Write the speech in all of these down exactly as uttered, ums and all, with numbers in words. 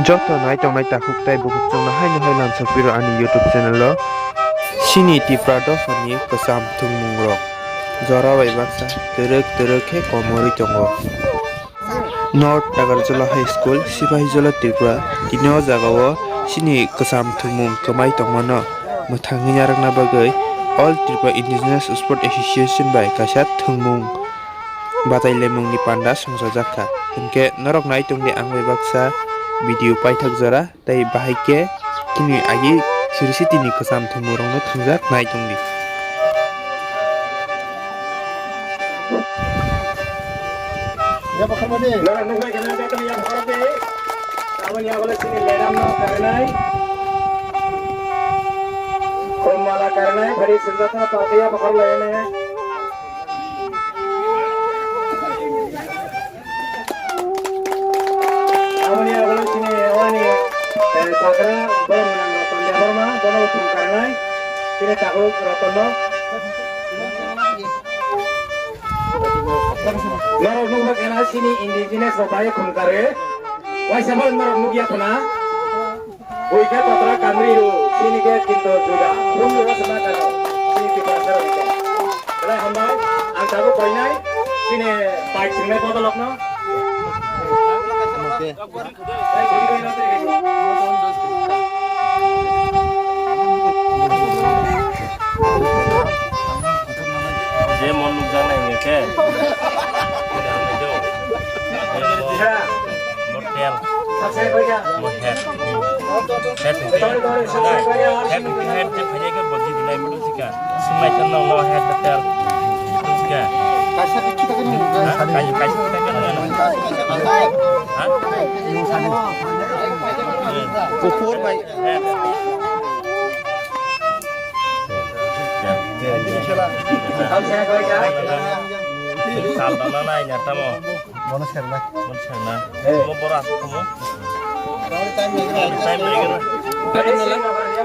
Joto nai tongnai takhuk tai bukhuk chwngno haino hai lamsok piro ani YouTube channel o. Chini Tipra dophani kwcham thwngmung rok jora bai baksa twrwk twrwk khe komorwi tongo. North Agartala High School, Sipahijola, Tripura. Tini o jaga o chini kwcham thwngmung kwmai tongmano mwthangwi narwkna bagwi All Tripura Indigenous Sport Association bai kaisa thwngmung bachai lemungni panda songchajak kha. Hinkhe norok nai tongdi ang bai baksa video paithak jora. Tei bahai khe chini agi siri sitini kwcham thwngmung rokno thwngjak nai tongdi. Norok nukbai khe nang khe tongya bokhorok de. Aboni yagulo chini madam no karinai. Khum mala karinai, phari sinjak no tongya bokhorok lainai. Aboni yagulo chini wani, eh, chagra borok nang Ratan Debbarma, bono thum karnai, chini takhuk Ratan no. Norok nukha khna chini indigenous rok bai khum kare, waisa bo norok nukya khna. Buikha totra kanri ru, sini ke kinto juda. Phone ru rasa na karo, sini Tiprasa ru ke. Belai hambai, ang tabuk koinai, sini bike singnai bodolok no. Je mon nukjak nai hwnwi khe. Motel. Mo head. Head hwnkhe, head hwnkhe head je phaiyakhe bo jidilai madu sika. Swngnaikhe no, no head hotel. Sika. Kaisa dikhi ta khe nung. Ha? Kaisa, kaisa dikhi ta khe nung. Ha? Head. Head. Sal dana nai nya tamo. Bono serna. Bono serna. Omo bora asuk omo. Time lagi na. Paper nola,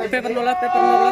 paper nola, paper nola.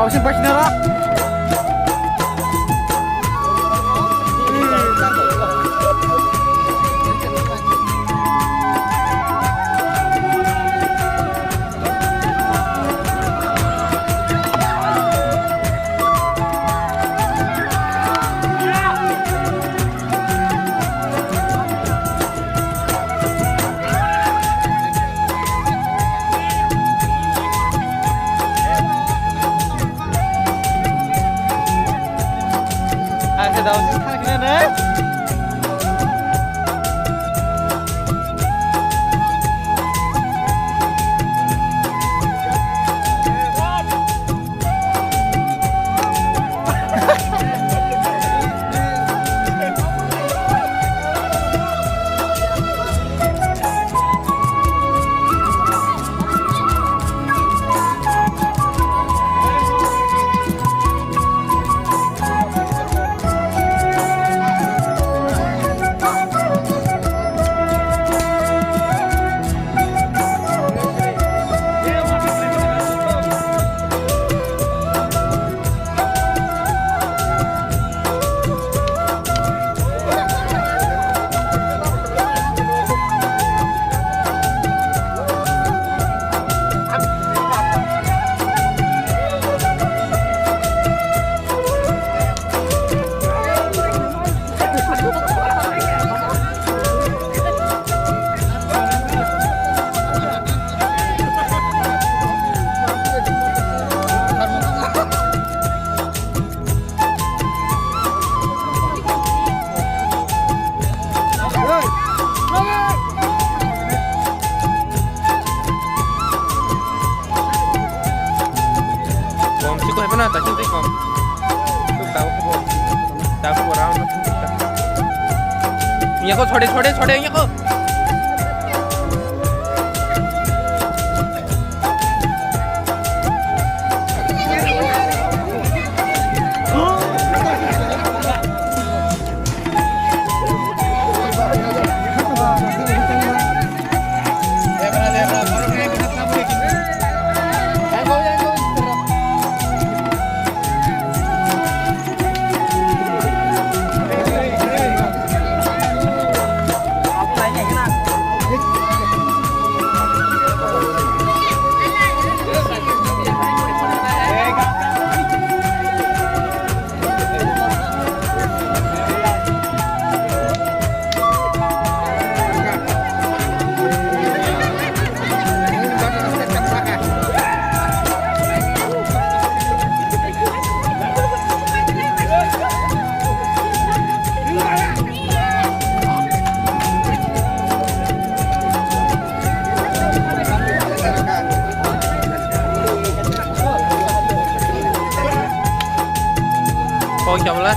Kom sih, kau apa nak? Tadi sih kom. Tuh, tahu aku, kom. Tahu aku orang. Ini aku, sore, sore, sore, ini aku. Kau jam lah.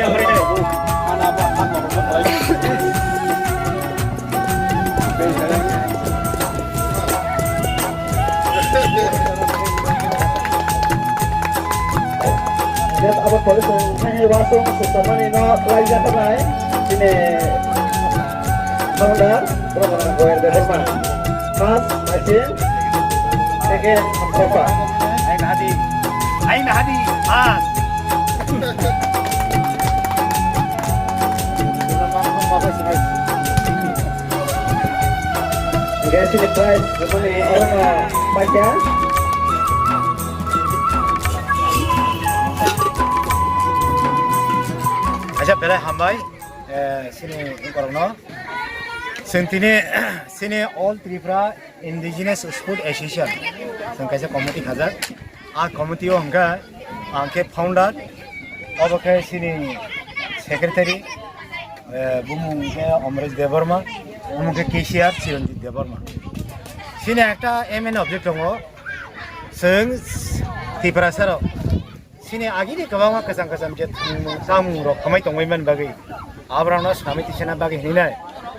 Yes, abo police ni wasung susamani no lai jata nai. Ini founder, Bro Goer Debbarma. First, Maisin, second, Ampropa. Aina hadi, aina hadi, first. Guys, ini prize, ini orang pakai. Acha, belai hambai, eh, sini korokno. Chwng tini, sini All Tripura Indigenous Sport Association. Chwng kaisa committee khajak. A committee o hwnkhe ang khe founder, obo khe chini secretary, eh, bumung khe Amresh Debbarma, bumung khe cashier Chiranjit Debbarma. Chini ekta aim and object tongo, Chwng Tiprasa rok chini agini kwbangma kwcham kwcham je thwngmung chamung rok khamai tongwi man bagwi, aborokno swkangwi tisana bagwi hinwi nai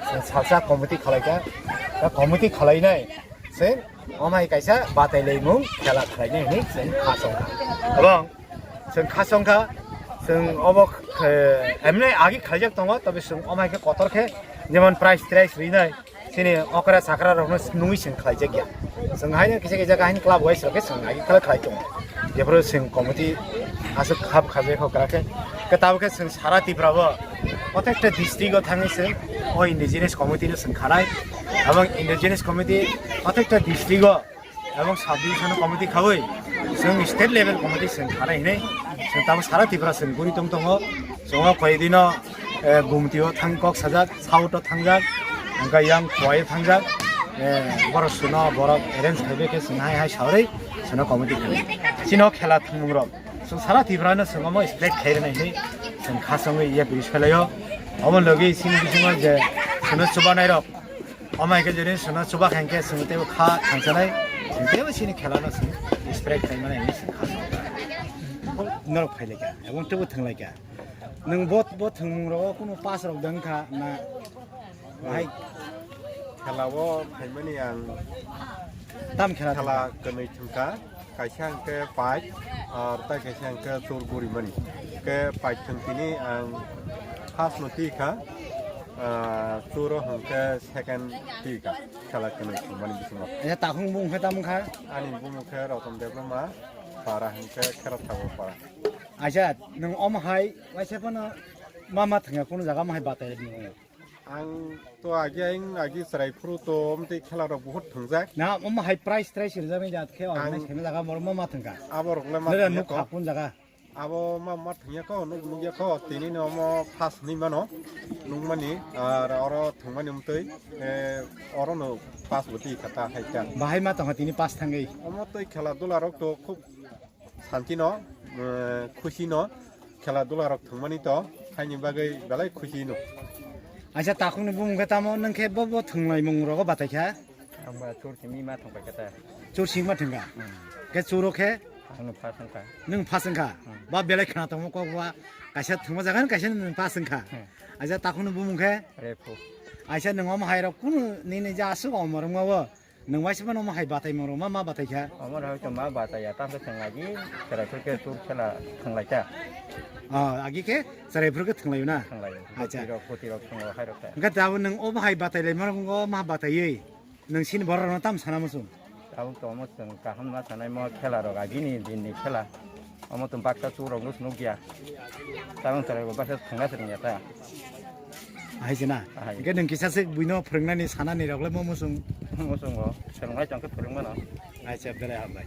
chwng salsa committee khalaikha. Ba committee khalainai chwng omai kaisa batai laimung khela khalainai hinwi chwng kha songkha. Ebong chwng kha songkha, chwng obo, eh, emne agi khaijak tongo, tobe chwng omai khe kotor khe jemon prize trize rinai. Chini okra sakra rokno nungwi chwng khlaijak ya. Chwng haino kisa kisa kain club wise rok khe chwng agi khlai khlai tongo. Jephuru chwng committee aswk khap khajai kho kra khe. Khe tabuk khe chwng sara Tripura o protekta district o thangwi chwng o indigenous committee no chwng khanai. Abang indigenous committee protekta district o Ebong sub division committee khawi chwng state level committee chwng khanai hinwi chwng tamo sara Tripura chwng guri tong tongo. Chwng o koi dino, eh, Gumti o thang kok sajak, South o thangjak, hwnkhe yang Khowai o thangjak, eh, borok suno borok arrange khaibai khe chwng hai hai sawi chwngno committee khanai. Chini o khela thwngmung rok chwng sara Tripura no chwng omo spread khai rwnai hinwi chwng kha songwi ya bridge phelaio. Omo logi chini bisingo je chwngno chubanai rok. Omo hai khe jodi chwngno chuba kha hinkhe chwng teibo kha thangchanai, chwng teibo chini khela no chwng spread khai mano hinwi chwng kha. Norok phai lai kha, ebong teibo thwng lai kha. Nwng bo, bo thwngmung rogo kunu pass rok dang kha na? Bahai. Khela o phaimani ang tam khela khela thwng kha? Kwnwi thwng kha. Kaisa hwnkhe pait, ar tai kaisa hwnkhe chur gurimani. Hwnkhe pait thwng tini ang first no twi kha, ah, churo hwnkhe second twi kha, khela kwnwi thwngmani bisingo. Acha, takhuk bumung khe tamo kha? Ani bumung khe Roton Debbarma, para hwnkhe Kherop Thakur para. Acha, nwng omo hai waisa phano ma ma thwngya, kunu jaga omo hai batai rwdi nwng? Ang to agi, ang agi chwrai phuru to omtwi khela rok buhut thwngjak. Na, omo hai price, price rijak nai jat khe, ang organize khaima jaga borok ma ma thwngkha. Abo rok le ma thwngya ko. Nera nuk kha kun jaga. Abo ma ma thwngya ko, nuk nukya ko, tini no omo first hinwi mano. Nukmani, ar oro thwngmani omtwi, eh, oro no pass bo twi kha ta hai ta. Bahai ma tongkha tini pass thangwi. Omo twi khela dula rok to khub Santi no, eh, khusi no, khela dula rok thwngmani to, haini bagwi belai khusi no. Acha, takhuk ni bumung khe tamo, nwng khe bo, bo thwnglaimung rogo batai kha? Ang ba chur simi ma thwng pai kha ta. Chur simi ma thwng kha? Hmm. Khe churo khe? Ang no pha thwng kha. Nwng pha thwng kha? Hmm. Ba belai khna tongmo kok ba, kaisa thwngma jaga, kaisa nwng pha thwng kha. Hmm. Acha, takhuk ni bumung khe? Rephu. Acha, nwng omo hai rok kunu nini ja aswk omor wngma bo? Nwng waisa phano omo hai batai moro ma, ma batai kha? Omo hai to ma batai ya, tamo thwng agi, chwrai phuru khe chur khela thwng lai kha. Ah, agi khe chwrai phuru khe thwng lai na? Thwng lai. Acha. Khoti rok, khoti rok thwng lai hai rok kha. Hwnkhe tabuk nwng omo hai batai lai moro wngkha, ma batai wi. Nwng sini borok rokno tam sana muchung? Tabuk to omo chwng kaham ma sanai mo khela rok agini din ni khela. Omo tong baksa churok no nukya. Tabang chwrai bo baksa thangna se rwngya ta. Ahai se na? Ahai. Hingke nwng kisa se buino phwrwngnani sanani rok le mo muchung? Muchungo. Swrwngnai tong khe phwrwng mano. Acha, belai hambai.